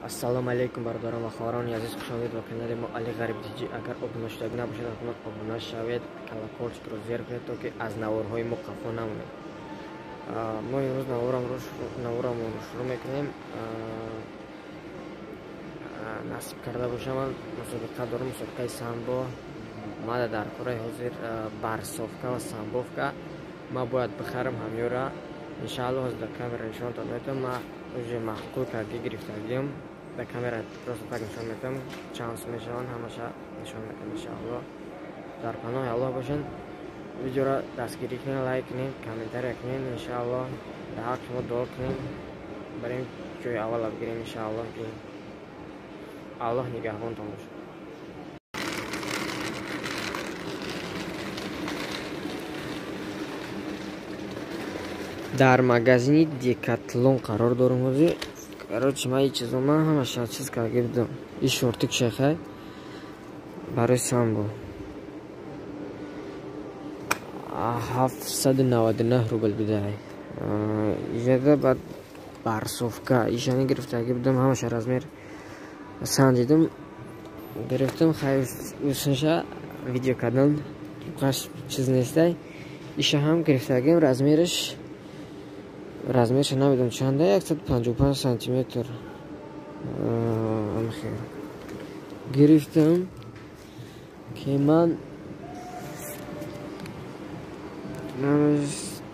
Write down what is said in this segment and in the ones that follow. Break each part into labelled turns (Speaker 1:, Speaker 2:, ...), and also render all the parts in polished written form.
Speaker 1: Ассалому алайкум бародарон ва хоҳарони азиз, хуш омадед ба канали мо Али Ғариб Диҷи. Агар обуна шудагӣ набошед, ҳатман обуна шавед, колокольчикро зер кунед, то ки аз наворҳои мо қафо намонед. Мо имрӯз наворамонро шурӯъ мекунем. Насиб карда бошам, ман мусобиқа дорам, мусобиқаи самбо. Мада дар кораи ҳозир барсовка ва самбовка. Ман бояд бихарам ҳамёра. Иншааллоҳ ҳозир дар камера нишонтон метавам. Ман уже маъқул карди гирифтагиам. Дар камера просто так нишон метавам, чанд сум мешаванд, ҳамаша нишон метавам иншааллоҳ. Дар паноҳи Аллоҳ бошед. Видеоро дастгирӣ кунед, лайк кунед, комментария кунед, иншааллоҳ. Дар ҳаққи мо дуо кунед, барем ҷои аввала бигирем иншааллоҳ. Ки Аллоҳ нигаҳбонтон бошад. Дар магазини Декатлон қарор дорам ҳозир. Короче, ман ин чизо ман ҳамаша чиз карда будам. Ин шортик шехай барои самбо 799 рубл будай. Ижада баъд барсовка ишани гирифтагӣ будам, ҳамаша размер санҷидам, гирифтам. Хай, усунша видео кардан қаш чиз нестай. Иша ҳам гирифтагим, размерша намедонам чанда, 155 сантиметр. Гирифтам ки ман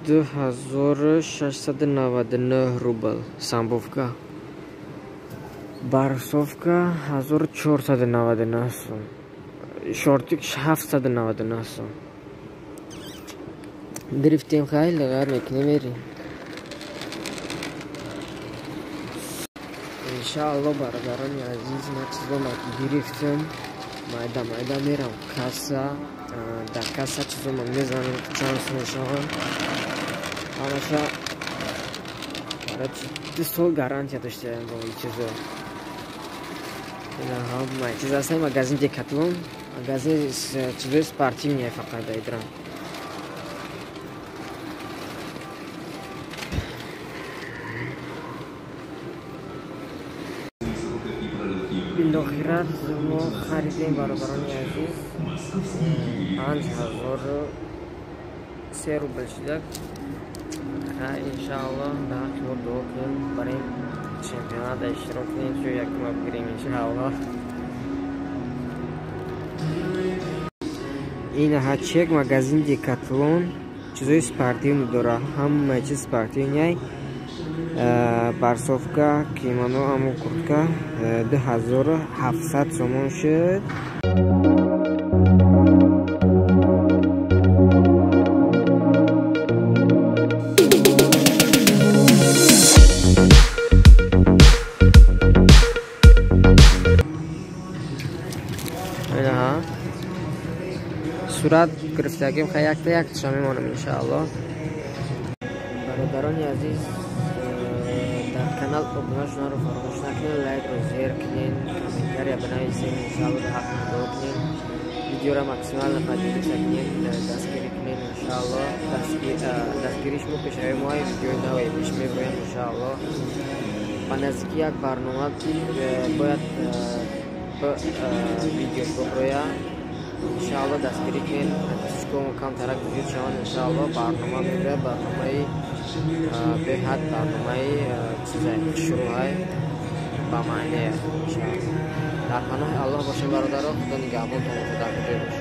Speaker 1: 2699 рубл самбовка, барсовка 1499 сум, шортик 799 сум гирифтем. Хай, лағар мекунем, мерем иншааллоҳ. Бародарони азиз, ман чизома гирифтам, майда майда мерам касса. Дар касса чизома мезанам, чанд сум мешаванд ҳамаша. 2 сол гарантия доштаем бо ин чизо. Ина ҳама чиз аст. Магазин Декатлон, магазин чизои спортивные фақат даидрам. Билохира мо харидем, бародарони азиз, 5003 рубл шудак. Иншааллоҳ дар ҳаққи мо дуо кунем, барем чемпионата иштирок кунем, ҷои якума бигирем иншааллоҳ. Инаҳа чек магазин Декатлон, чизои спортивный дора, ҳама чиз спортивный. Барсовка, кимоно, ҳамун куртка 2700 сомон шуд. Сурат гирифтагим, хай якта якташа мемонам иншааллоҳ. Бародарони азиз, дар канал обуна шуданро фаромӯш накунед, лайкро зер кунед, комментария бинависед, иншааллоҳ дар ҳаққи дуо кунед, видеоро максимально поделиться кунед, дастгирӣ кунед иншааллоҳ. Дастгирии шумо пешравии мо, видеои наве пеш меброям иншааллоҳ. Ба наздики як барнома бояд видеош биброя иншааллоҳ. Дастгирӣ кунед, подписчикомо камтарак зиёд шаванд иншааллоҳ. Барнома меброяд, барномаи беҳад, барномаи чизай шурӯъай ба маъне иншааллоҳ. Дар паноҳи Аллоҳ бошед бародаро, Худо нигаҳбонтон бошад, дар куҷое бошед.